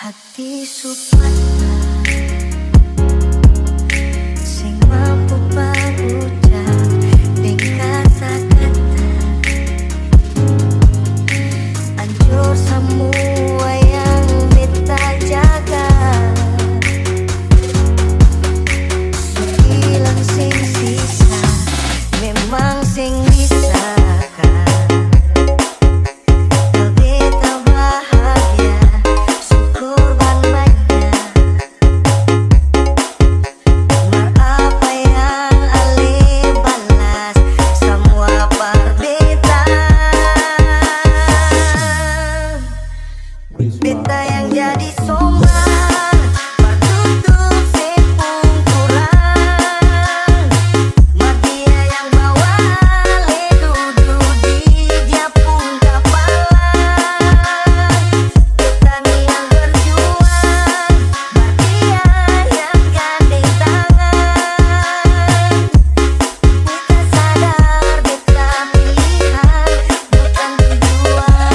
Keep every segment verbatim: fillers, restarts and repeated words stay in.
Hati su patah, seng mampu par ucap deng kata-kata. Ancor samua yang beta jaga, su ilang seng sisa, memang seng bisa ka. Beta bahagia, su korban banya. Mar apa yang ale balas samua par beta? Beta yang jadi sombong, par tutup se pung kurang. Mar dia yang bawa ale dudu di dia pung kapala. Beta ni yang berjuang, mar dia yang gandeng tangan. Beta sadar beta pilihan bukan tujuan.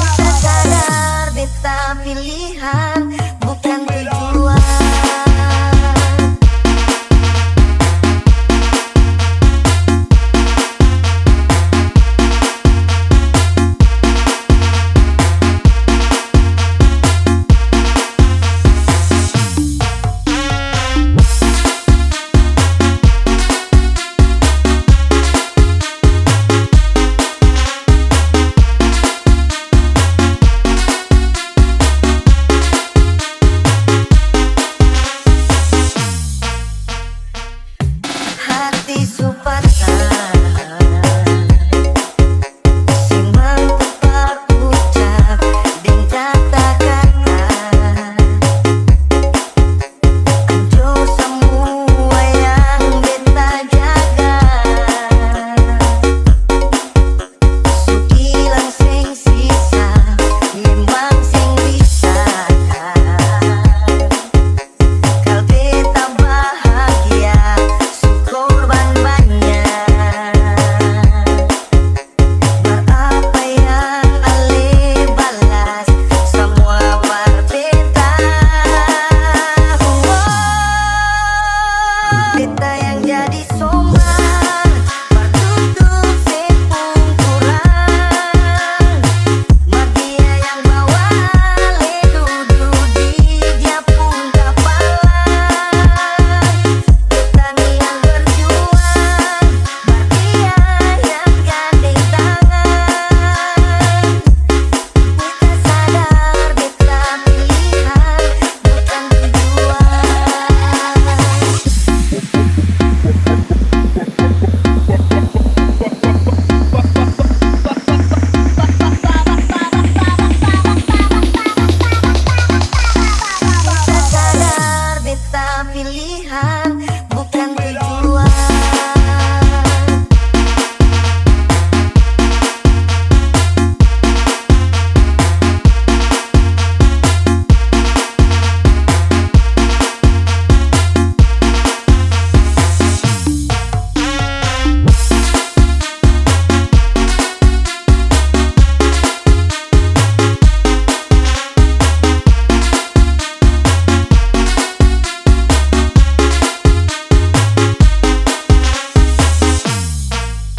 Beta sadar beta pilihan bukan tujuan. Hati su patah, seng mampu par ucap deng kata-kata. Ancor samua yang beta jaga. Su ilang seng sisa, memang seng bisa ka. Kal beta bahagia, su korban banya. Mar apa yang ale balas, samua par beta. Beta yang jadi sombong, par tutup se pung kurang. Mar dia yang bawa ale dudu di dia pung kapala. Beta ni yang berjuang, mar dia yang gandeng tangan. Beta sadar beta pilihan bukan tujuan. Beta sadar beta pilihan